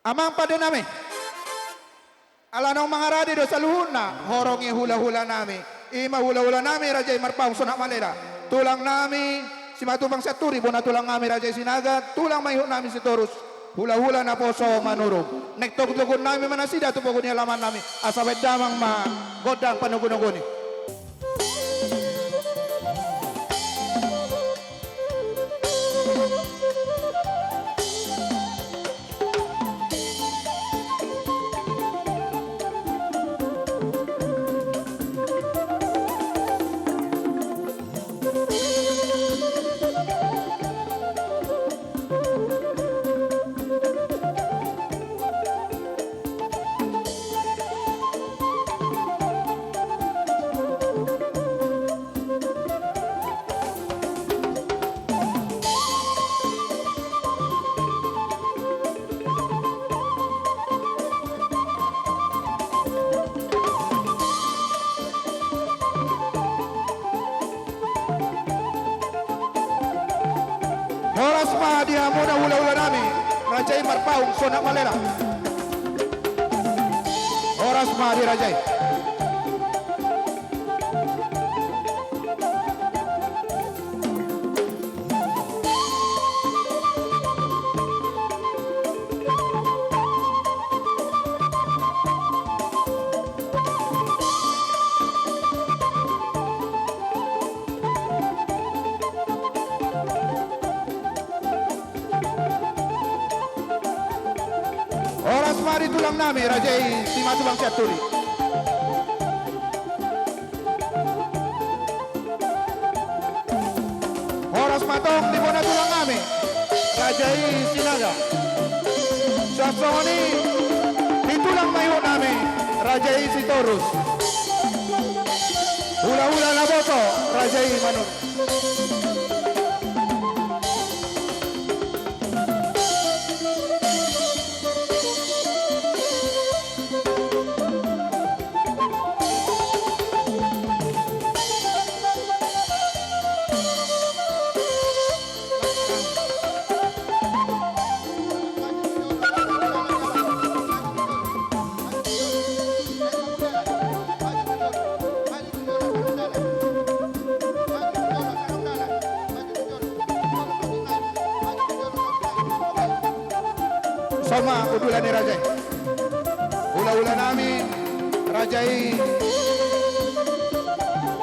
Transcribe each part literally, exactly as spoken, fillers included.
Amang pande nami. Ala naung mangarade do saluhutna horong ni hulahula nami. I ma hulahula nami raja i Marpaung Sonak Malela. Tulang nami Simatupang Sianturi, bona tulang nami raja i Sinaga, tulang maihut nami Sitorus. Hulahula naposo Manurung. Naeng togutogu nami ma nasida tu pogu ni alaman nami. Asa baen damang ma gondang panogunoguon i. Horas ma di hamuna hulahula nami, raja i Marpaung Sonak Malela. Horas ma di raja i. Horas ma di tulang nami, raja i Simatupang Sianturi. Horas ma tong di bona tulang nami, raja i Sinaga. Suang songon i di tulang maihut nami, raja i Sitorus. Hulahula naposo, raja i Manurung. Songon ma udulan ni raja i. Hulahula nami, raja i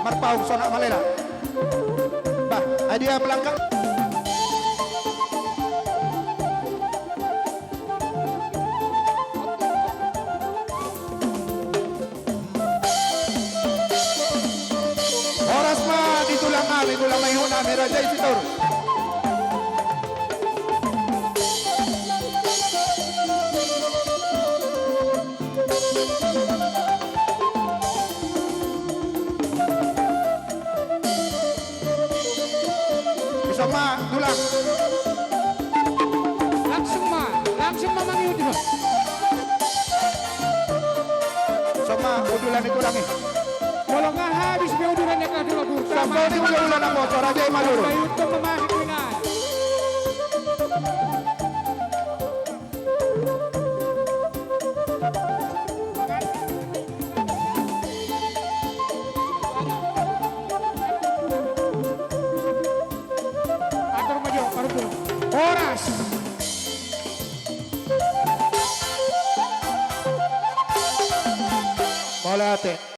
Marpaung Sonak Malela. Bah, ai dia melangkah. Horas ma di tulang nami, tulang maihut nami, raja i Sitorus. Bisa ma, tulang. Langsung ma, langsung ma mangihut, Ibu. Bisa ma, udulan ni tulang i. Molo nga habis be udulan ni tulang. Sampai di udulan, udulan naposo, raja i Manurung. Bayu tu memakai kuingan. Atur maju, atur maju. Horas. Mauliate.